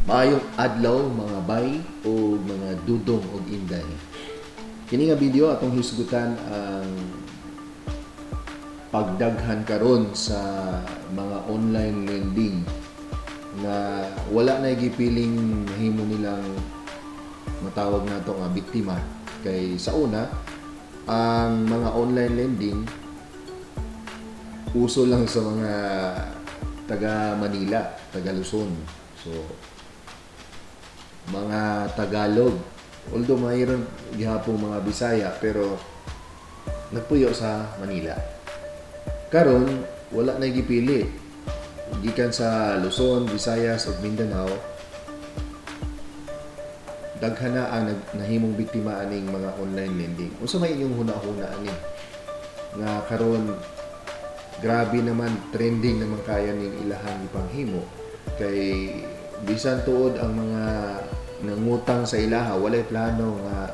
Maayong adlaw, mga bay o mga dudong og inday. Kini nga video, atong hisgutan ang pagdaghan karon sa mga online lending nga wala na gipiling mahimo nilang matawag nato nga biktima, kay sa una, ang mga online lending uso lang sa mga taga Manila, taga Luzon. So mga Tagalog. Although mayroon gihapong mga Bisaya, pero nagpuyo sa Manila. Karon wala na gipili. Gikan sa Luzon, Visayas ug Mindanao, daghan na ang nahimong biktima aning mga online lending. Unsa may inyong huna-huna ani? Nga karon grabe naman, trending naman kaya ning ilahang ipanghimo, kay bisan tuod ang mga nangutang sa ilaha walay plano nga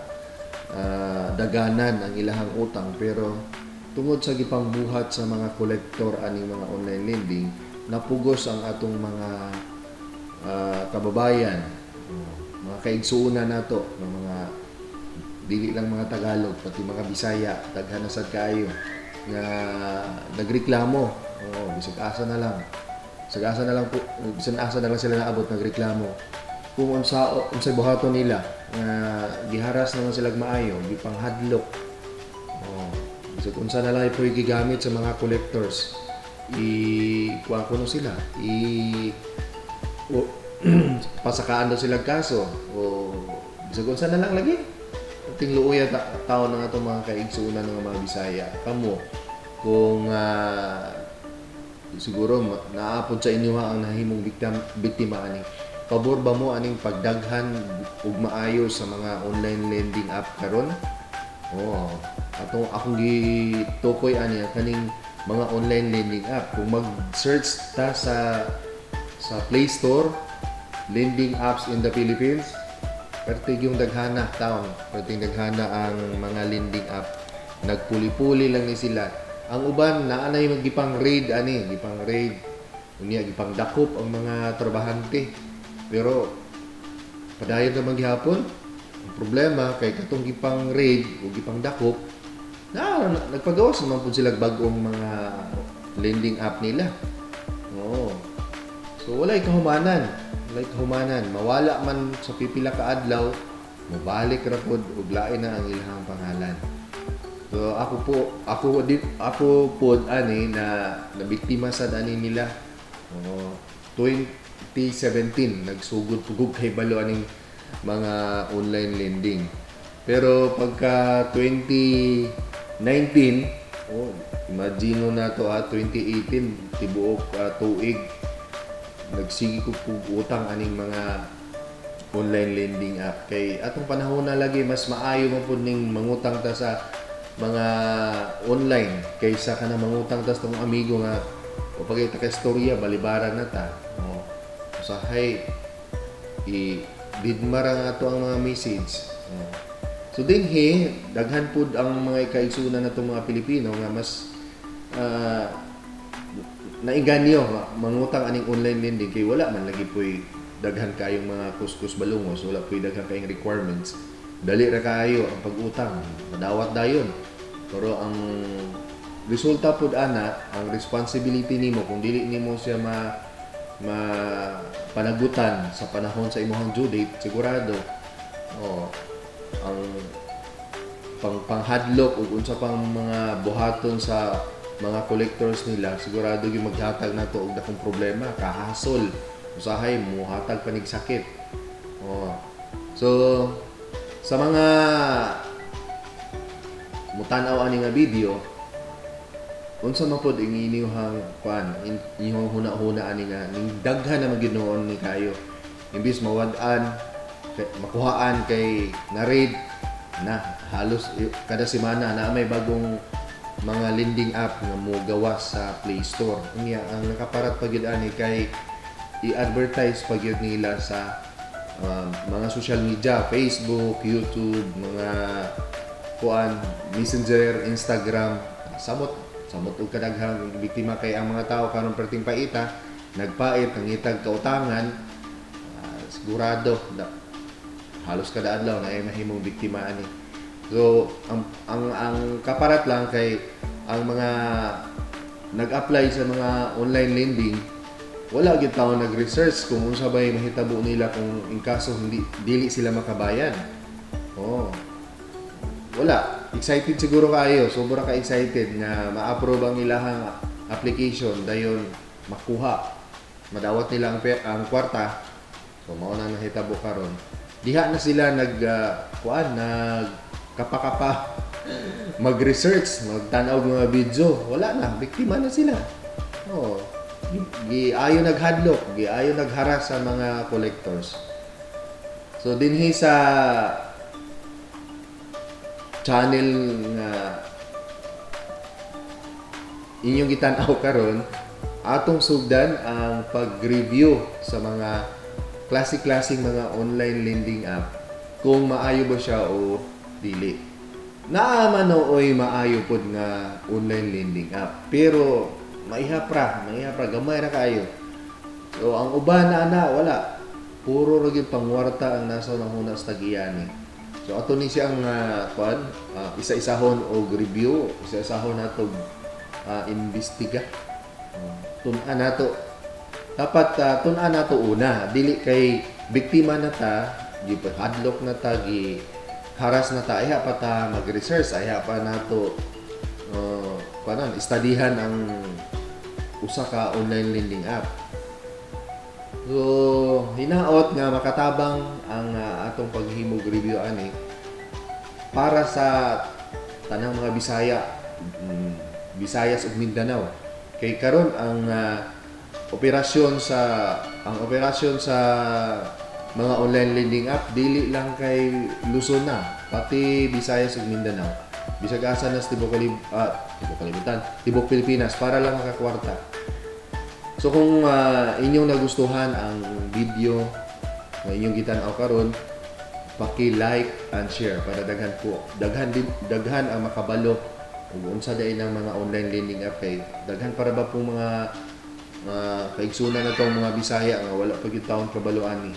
daganan ang ilahang utang, pero tungod sa gipangbuhat sa mga kolektor aning mga online lending, napugos ang atong mga kababayan, oh, mga kaigsuonan nato nga mga dili lang mga Tagalog, pati mga Bisaya. Daghan na sad kaayo nga nagreklamo. Oh, bisag asa na lang, bisag asa na lang po, bisan asa na lang sila naabot, nagreklamo kung unsay buhaton nila nga giharas naman sila maayo, gipanghadlok. Oh, bisag unsa na lang po gigamit sa mga collectors, i kuha kuno sila, i o, pasakaan daw sila kaso o bisag unsa na lang lagi. Ating luoya tao ng atong mga kaigsuonan ng mga Bisaya. Kamo, kung siguro naapod sa inyo ha ang nahimong biktima ani, pabor ba mo aning pagdaghan ug maayo sa mga online lending app karon? Oo. Atong akong gitukoy ani ang kaning mga online lending app. Kung mag-search ta sa Play Store, lending apps in the Philippines, pertig yung daghana taon, pertig daghana ang mga lending app. Nagpuli-puli lang ni sila. Ang uban naa nay gipang raid ani, gipang raid. Unya gipang dakop ang mga trabahante. Pero padayon naman gihapon. Ang problema kay katong gipang raid o gipang dakop na, nagpagawas naman pud sila bag-ong mga lending app nila. Oo. So walay kahumanan, walay kahumanan. Mawala man sa pipila ka adlaw, mobalik ra pod ug lain na ang ilahang pangalan. So ako po, ako din, ako pod ani na nabiktima sad ani nila. Oo. 2017 nagsugod pugog kay balo aning mga online lending. Pero pagka 2019, oh, imagine na to ha, 2018 tibuok tuig nagsige ko pug utang aning mga online lending app, kay atong panahon na lagi mas maayo man pud ning mangutang ta sa mga online kaysa kana mangutang ta sa tong amigo nga o pagkita ka istorya, balibaran na ta. Oh, usahay i didmara nga ato ang mga message. Oh. So dinhi daghan pud ang mga kaigsuonan natong mga Pilipino nga mas naiganyo mangutang aning online lending, kay wala man lagi poy daghan kayong mga kuskus balungos, wala poy daghan kayong requirements, dali ra kaayo ang pag-utang, madawat dayon. Pero ang resulta pud ana, ang responsibility nimo kung dili nimo siya ma ma panagutan sa panahon sa imong due date, sigurado, oh, ang panghadlok ug unsa pang mga buhaton sa mga collectors nila, sigurado gyud maghatag nato og dakong problema, kahasol, usahay muhatag panig sakit. Oh. So sa mga mutan-aw ani nga video, unsa man pod ang inyong kuan, inyong huna-huna ani nga ning daghan na man gyud noon ni kayo, imbis mawad-an makuhaan kay na-raid na, halos kada semana na may bagong mga lending app nga mogawas sa Play Store? Unya ang nakaparat pa gyud ani kay i-advertise pa gyud nila sa mga social media, Facebook, YouTube, mga kuan, Messenger, Instagram. Samot samot og kadaghang biktima, kay ang mga tao karon perting paita, nagpait, nangitag kautangan. Sigurado na halos kada adlaw na ay mahimong biktima ani. So ang kaparat lang kay ang mga nag-apply sa mga online lending, wala gyud tawo nag-research kung unsa bay mahitabo nila kung in kaso hindi dili sila makabayad. Oh. Wala. Excited siguro kaayo, sobra ka excited nga ma-approve ang ilahang application, dayon makuha. Madawat nila ang kwarta. So mao na nahitabo karon. Diha na sila nag kuan, nag kapa-kapa mag-research, magtan-aw og mga video. Wala na, biktima na sila. Oh. Giayo naghadlok, giayo nagharas sa mga collectors. So dinhi sa channel nga inyong gitan-aw karon, atong sugdan ang pag-review sa mga klase-klaseng mga online lending app kung maayo ba siya o dili. Naa man oy maayo pod nga online lending app, pero maihap ra, gamay ra kaayo. So ang uban na ana wala. Puro ra gyud pangwarta ang nasa hunahuna sa tag-iya ni. So ato ni siyang kuan, isa-isahon og review, isa-isahon nato imbestiga. Tun-an nato. Dapat tun-an nato una, dili kay biktima na ta, gihadlok na ta, gi haras na ta, ayha pa ta mag-research, ayha pa nato kuanan, istadihan ang usa ka online lending app. So, hinaot nga makatabang ang atong paghimog review ani para sa tanang mga Bisaya, Visayas ug Mindanao. Kay karon ang operasyon sa mga online lending app dili lang kay Luzon na, pati Visayas ug Mindanao. Bisag asa na sa tibuok kalibutan, tibuok Pilipinas para lang makakwarta. So kung inyong nagustuhan ang video nga inyong gitan-aw karon, paki-like and share para daghan din daghan ang makabalo ug unsa diay ang mga online lending app, kay daghan para ba pong mga kaigsunan na tong mga Bisaya nga wala pa gyud taon kabalo ani.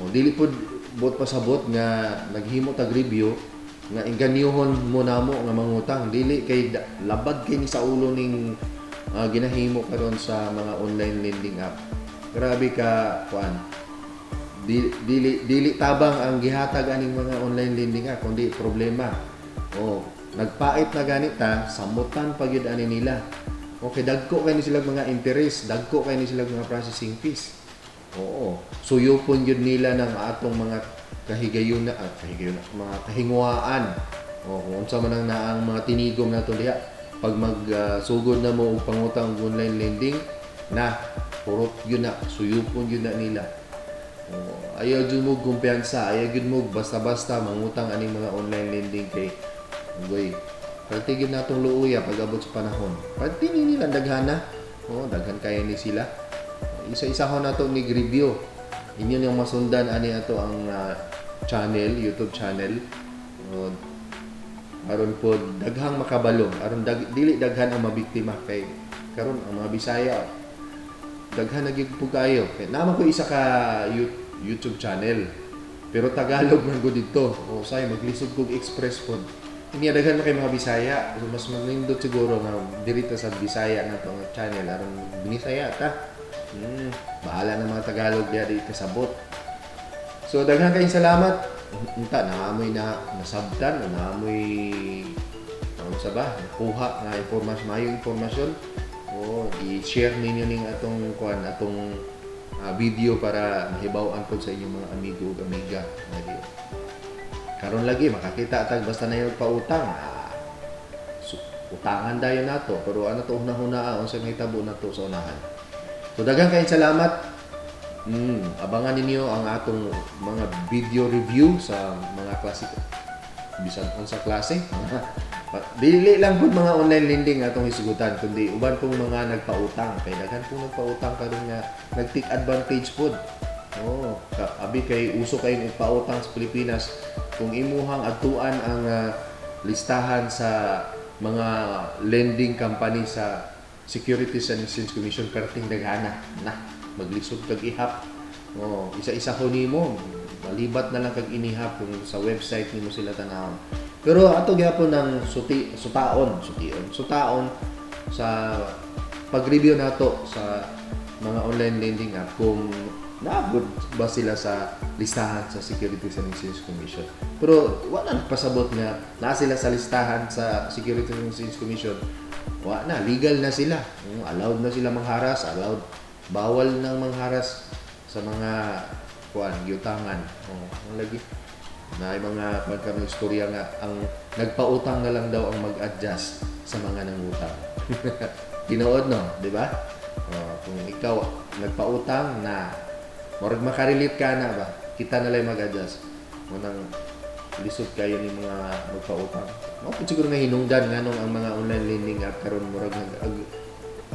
O dili pod buot pasabot nga naghimo tag review nga enganyuhon mo namo nga mangutang, dili, kay labad kay ni sa ulo ning ginahimo karon sa mga online lending app. Grabe ka kuan. Dili tabang ang gihatag aning mga online lending app kundi problema. Oh, nagpait na ganit ta, samutan pa gyud ani nila. Okay, dagko kay ni sila mga interest, dagko kay ni sila mga processing fees. Oo. Suyupon gyud nila ng atong mga kahigayuna, mga kahinguhaan. O kung unsa man ang naang mga tinigom nato diha pag magsugod na mo og pangutang og online lending na, purot yun na, suyupon yun na nila. O, ayaw jud mo kumpiyansa, ayaw jud mo basta-basta mangutang aning mga online lending kay ugoy. Perti gyud natong luoya pag abot sa panahon. Perti ni nila daghana. Oh, daghan kaya ni sila. Isa-isa ko nato ni review. Inyo niyang masundan ani ato ang channel, YouTube channel. Oh, aron po daghang makabalo, aron dili daghan ang mabiktima, kay karon ang mga Bisaya daghan na gyud po kayo. Kay naman ko isa ka YouTube channel. Pero Tagalog man gud dito. O say maglisod kog express pod. Hindi daghan na kay mga Bisaya. So, mas manindot siguro nga dirita sa Bisaya na to nga channel aron binisaya ta. Bahala na mga Tagalog diha, di kasabot. So daghan kayong salamat. Unta naamoy na nasabtan o naamoy ano sa ba nakuha nga impormasyon, maayong impormasyon. O i-share ninyo ning atong kuan, atong video para mahibaw-an pod sa inyong mga amigo ug amiga. Nga karon lagi makakita tag basta na yung pautang, so, utangan dayon nato, pero ano to, hunahuna unsa mahitabo nato sa unahan. So daghan kayong salamat. Abangan ninyo ang atong mga video review sa mga klase, bisan unsa klase. Dili lang pud mga online lending atong hisugutan kundi uban pong mga nagpautang, kay daghan pong nagpautang karon nga nag-take advantage pud. Oh, abi kay uso kay pautang sa Pilipinas. Kung imuhang adtuan ang listahan sa mga lending company sa Securities and Exchange Commission, perting daghana na, maglisod kag ihap. Oh, isa-isa ko nimo. Malibat na lang kag inihap kung sa website nimo sila tanawon. Pero ato gyapon ng suti sutaon, sution, sutaon sa pag-review nato sa mga online lending app kung naabot ba sila sa listahan sa Securities and Exchange Commission. Pero wala nagpasabot nga naa sila sa listahan sa Securities and Exchange Commission. Wa na, legal na sila. Allowed na sila mangharas, allowed, bawal nang mangharas sa mga kuan giutangan. Oh, ang lagi na ay mga pagkaroon istorya nga ang nagpautang na lang daw ang mag-adjust sa mga nangutang. Tinuod, no, di ba? Oh, kung ikaw nagpautang na murag makarelate ka na ba? Kita na lang mag-adjust. Munang lisod kayo ni mga magpautang. Mao pud siguro nga hinungdan nganong ang mga online lending app karon murag nag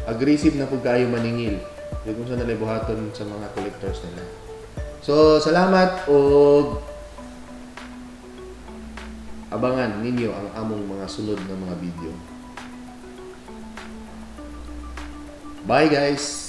aggressive na pud kaayo maningil. Di kung sa nalay buhaton sa mga collectors nila. So, salamat og abangan ninyo ang among mga sunod na mga video. Bye, guys!